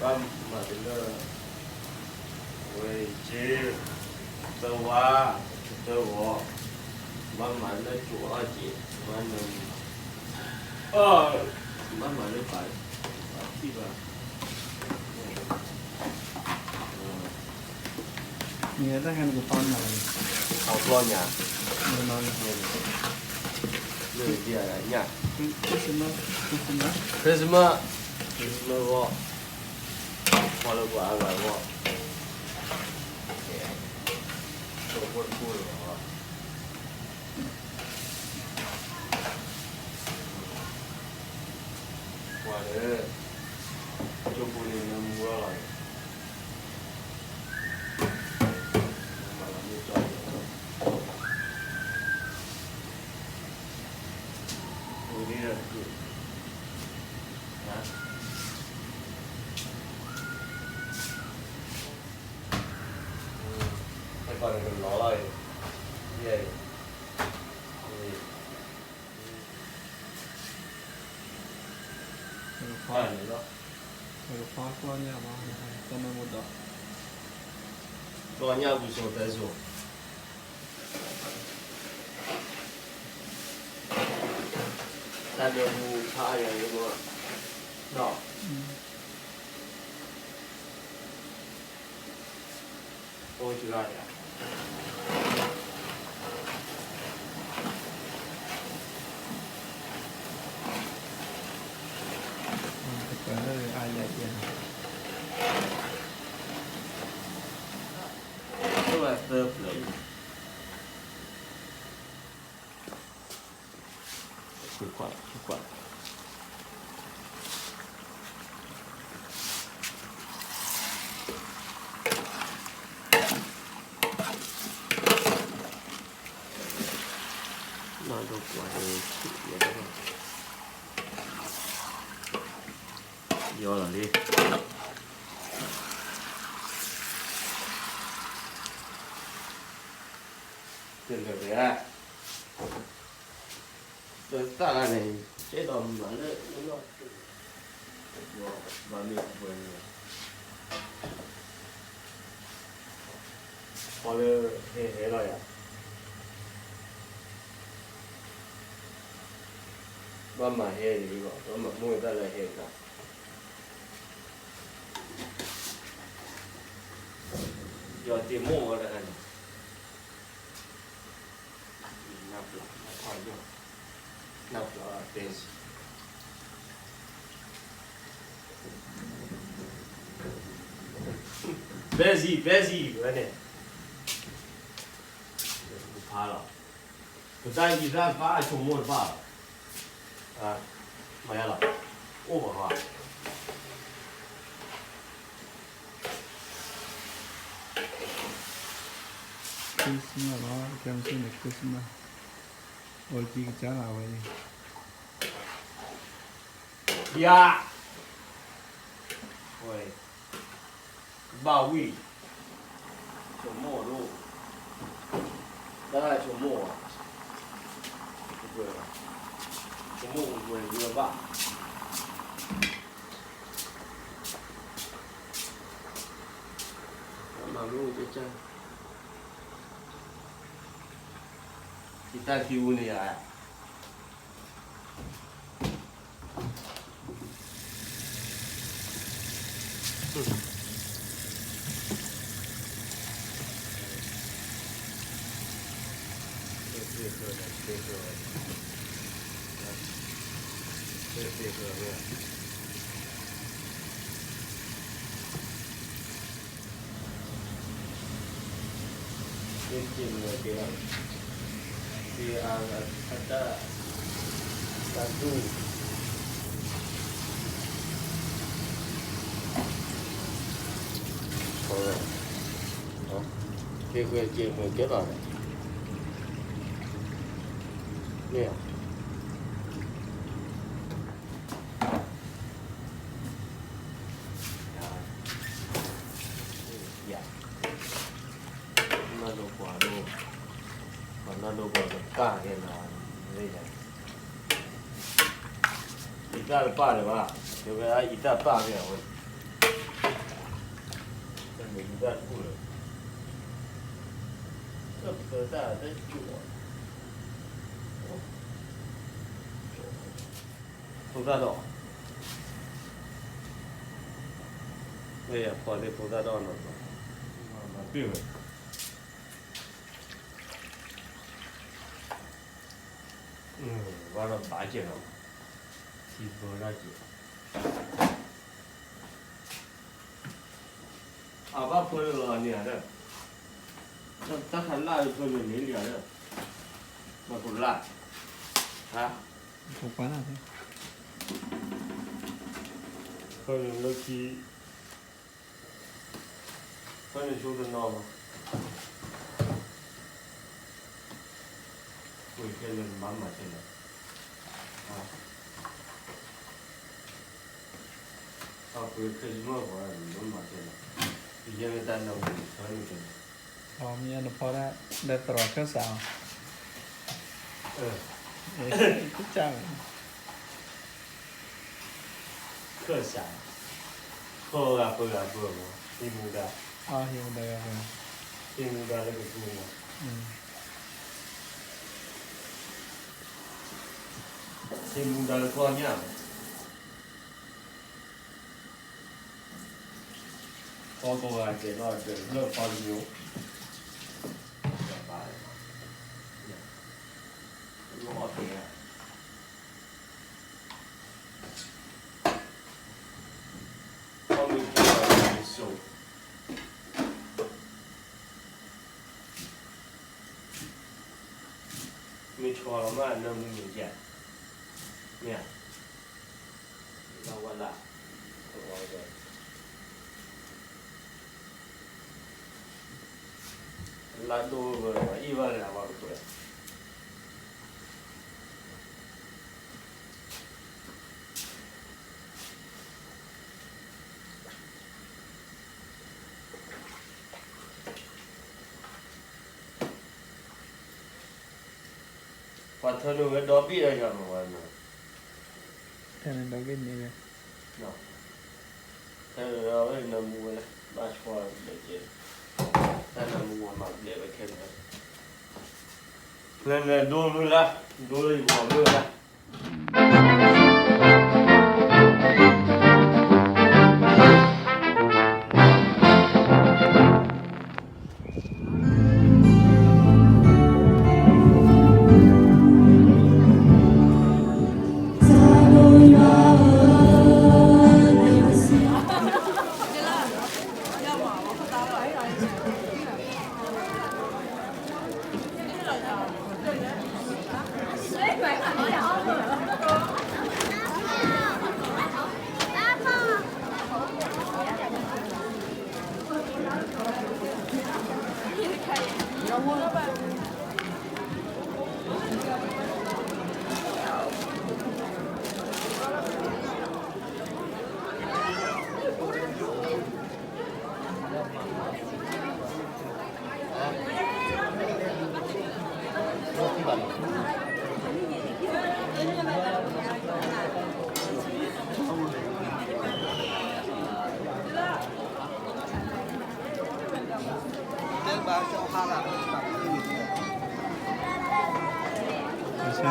ဘၣ်မၤတလၢ ဝဲက့ သၢဝါ တသၢဂီၤ ဘၣ်မၤလၢကၠိအီၣ်က့ မၤနၢၤ ဘၣ်မၤလၢပာ် ပာ်ထံၣ်ဘၣ် နတၢ်ဟဲနကပာ်နၤလီၤ အကျီညါ လၢညါ Christmas Christmas Christmas ဂီၤ ပှၤလၢပှၤအါဂၤဂီၢ် ကၠိဖိတဖိလီၤ ပှၤလၢ ကၠိဖိန့ၣ်နၢမူလီၤလီၤ မၤလီၤမ့ၢ်ကၠီ ဝံၤဒ်ဒီးတကု ဟဲကီးန့ၣ်ကလီၤလီၤအံၤ ယဲအံၤ တၢ်န့ၣ်လီၤ တၢ်န့ၣ်မ့ၢ်ဒီး ကျီညါဝံၤစိၤသဲစိၤ တၢ်ဒၢမူဖးအါယၤယံၤမး ဒီး အိၣ်စှၤယၤ တပၢၢ်လၢအါယၤယဲၢ် အိၣ်ဝဲသၢပျၢၤ ဆူကွၢ် ဆူကွၢ် နီၢ်ဒိၣ်ကွၢ်န့ၣ် ယဲၢ် ယီၤလီၤလံ တလၢာ်ဝဲဒၣ် တသၣ်လၢန့ၣ် ကဲဒီးမၤလၢ မၤမ့ၢ်ပှဲၤန့ၣ် ပှၤလၢဟဲဟဲလီၤယၤ ဘၣ်မၤဟဲန့ၣ်လီၤ ဘၣ်မၤမိၢ်တၢ်လၢဟဲတၢ် ယီၤတ့ၢ်မိၢ်ဝဲတခါန့ၣ် နၢ်ပျီ နၢ်ပျီ တဲ busy busy ဝဲန့ၣ် ဖးလီၤ ပတၢ်အံၤတၢ်ဘၣ်အဆိကမိၣ်တဘၣ်လီၤ မၤယါလီၤ အိၣ်ဘၣ်ဃီ Christmas လီၤ ကဲမ့ၢ်စ့ၢ်န့ၣ် Christmas အိၣ်ကံကစၢ်လၢဝဲန့ၣ် ယၤ ဝဲ ဘၣ်ဝံၣ် ဆိကမိၣ်ဒိၣ် တၢ်ဆိကမိၣ် ဆိကမိၣ်ဝဲဝံၤဘၣ် မၤမ့ၢ်ကစၢ် ယတၢ်ခံအူန့ၣ်ယၤ က့ၤမ့ၢ်က့ၤလီၤ က့ၤအတၢ် တၢ်ဒူၣ် က့ၤဃဲက့ၤမ့ၢ်က့ၤလီၤ မ့ၢ် ယၤ နီၢ်ဒိၣ်ပှၤဒိၣ် ပှၤနီၢ်ဒိၣ်ပှၤကတၢ်ကဲလီၤ မ့ၢ်ယၤ အံသၣ်တပၣ်လၢၤဘၣ် တဲဝဲအံသၣ်ပၣ်ကဲအဝဲ မ့ၢ်ဒုးတၢ်တအိၣ်လၢၤ, တၢ်ပၢတၢ်တၢ်ကၠိၣ်, ဖိသၣ်ဒီး, မ့ၢ်ယဖီသ့ၣ်ဖိသၣ်ဒီးနီၤ, မၤတ့ၢ်ဝဲ, ဘၣ်ဒီးဘၣ်ကဲလီၤ, ထံဘၢတၢ်ကဲ အဘၣ်ဖၢလၢလီၤန့ၣ်ဧါဒီး, တၢ်ခးလၢ်ဖၢလၢန့ၣ်လံဧါဒီး, မၤကိးလၢ်, ဟါ, ဖၢလၢလၢခံ, ဖၢလၢဆိတနီၤ, ပှ့ၤခဲလၢာ်မၤမၤခဲလၢာ်, ပှ့ၤ Christmas ပှၤမၤခဲလၢာ်, ယဲလၢတၢ်နၢမူဖၢလၢခဲလၢာ်, မ့ၢ်နဖီဒၣ် လၢသရိာ်ခၢၣ်စးအီၤ, ကစၢ် ခၢၣ်စး, ခီဂၤပၢဂၤပၢမး, ဟံးမူဒါ, ဟံးမူဒါလၢကပူၤမး, ဟံးမူဒါလၢကီၢ်ညၣ်မး, ခီကိးဂၤကဲၤထီၣ်တလၢၢ်ခီတမံၤ, ဘၣ်, လီၤအီၣ်တဲ ခီမ့ၢ်ကဲၤလီၤစိၤ, မ့ၢ်ဆီလီၤမးနၢမူမ့ၢ်ကဲ, မ့ၢ်ဧါ, လၢဝဲလၢ, လၢဒိဝဲအံၤဘၣ်လၢအဝဲကပၢၤ ပှၤထၢနုာ်ဝဲဒီဘ့ၣ်လၢယွၤမ့ၢ်ဝဲမ့ၢ်, ထၢနုာ်ဒီဘ့ၣ်န့ၣ်ဝဲ, ထၢနုာ်ဒီဘ့ၣ်နၢမူဝဲလၢ, ဘၣ်ဆီဘျဲၣ်ကဲ, တၢ်နၢမူဝဲမၤဘျဲၣ်ဝဲခဲလၢာ်, လၢနဒိမုၢ်လၢ, ဒိလၢယပှၤမုၢ်လၢ Be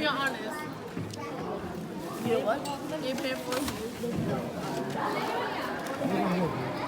honest. You know what? They pay for you.